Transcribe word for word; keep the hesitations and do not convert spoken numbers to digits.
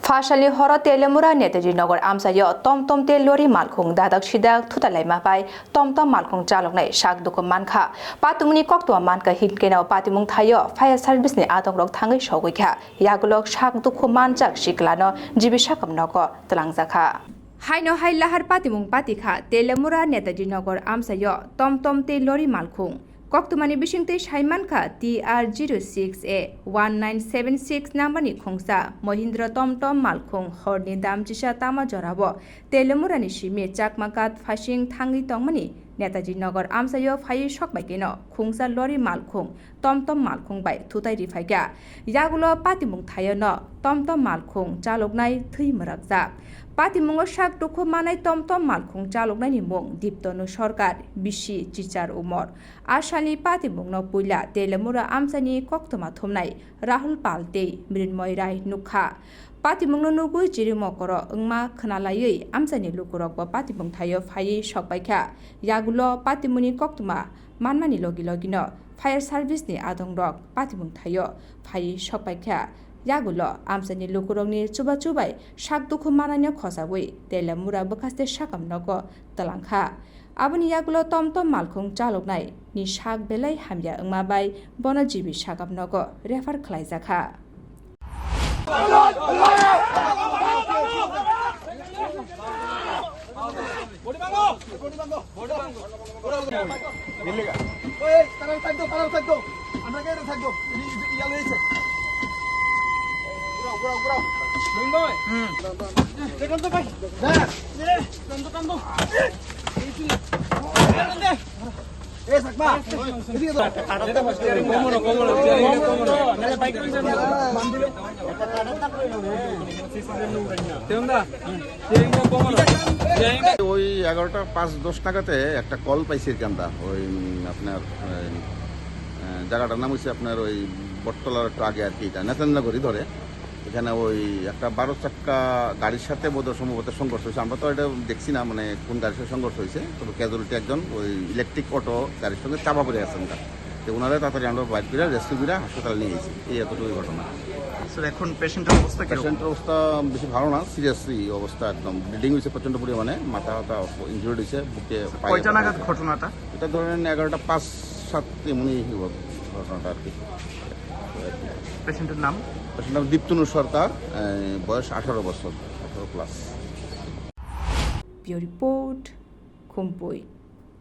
Phasalni horo Telemura Netaji Nagar amchaio tom tom tei lori malkhung dadak sidak thutalaima bai tom tom malkhung chaloknai sak dukhu mankha. Patimungni koktwma mankha hinkeno patimung thaio fire service ni adongrok thangwi sogwi kha. Yagulok sak dukhu manjak siklano G B sakam nogo twlangjakha. Haino hai lahar patimung patikha Telemura Netaji Nagar amchaio tom tom tei lori malkhung. Koktwmani bisingtwi saimankha T R zero six A one nine seven six number ni khungsa Mahindra tom tom malkhung horni damchisa tama jorao Telemurani simi Chakma Ghat phasing thangwi tongmani Netaji Nagar amchaio phaiwi sokbaikeno khungsa lori malkhung tom tom malkhung bai thutai riphaikha. Yagulo patimung thaiono tom tom malkhung chaloknai thwi mwrakjak. Patimungo sak dukhu manai tom tom malkhung chaloknaini mung Diptonu Sarkar, bisi chichar umor. A salni patimungno puila Telemura amchaini koktwma thumnai Rahul Pal tei Mrinmoy Rai nukha. Patimungno nugwi chiri mokoro wngma khwnalaiwi amchaini lukurokbo patimung thaio phaiwi sokbaikha. Yagulo patimungni koktwma manmani logi logino fire service ni adongrok patimung thaio phaiwi sokbaikha. Yagulo amchaini lukurokni chubachu bai sak dukhu manaino khosagwi Telemura bwkhaste sakam nogo twlangkha. Aboni yagulo tom tom malkhung chaloknai ni sak belai hamya wngma bai bono G B sakam nogo refer khlaijakha. ওই এগারোটা পাঁচ দশ নাগাদে একটা কল পাইছি আর কি আমরা। ওই, উম, আপনার, ওই, আহ, জায়গাটার নাম হচ্ছে আপনার ওই বটতলার একটু আগে আর কি, এটা নেতাজিনগরই ধরে। এখানে ওই একটা বারো চাক্কা গাড়ির সাথে বোধহয় সম্ভবত সংঘর্ষ হয়েছে। আমরা তো এটা দেখছি না, মানে, কোন গাড়ির সাথে সংঘর্ষ হয়েছে, তবে ক্যাজুয়ালিটি একজন ওই ইলেকট্রিক অটো গাড়ির সঙ্গে চাপা পড়ে আছেন তার। তো ওনারা তাড়াতাড়ি আমরা বাইর করে রেস্কিউ করে হাসপাতালে নিয়ে গেছি। এই এতটুকুই ঘটনা। স্যার, এখন পেশেন্টের অবস্থা কিরকম? পেশেন্টের অবস্থা বেশি ভালো না, সিরিয়াসলি অবস্থা একদম। ব্লিডিং হয়েছে প্রচণ্ড পরিমাণে, মাথা ব্যথা ইনজুর্ড হয়েছে, বুকে, পায়ে কয়টা ব্যথা নাগাদ হয়েছে। ঘটনাটা? এটা ধরেন এগারোটা পাঁচ সাত এমনই ঘটনাটা আর কি। পেশেন্টের নাম? পেশেন্টের নাম দীপ্তনু সরকার, এ, বয়স আঠারো বছর, আঠারো প্লাস। Bureau Report, Khumpui.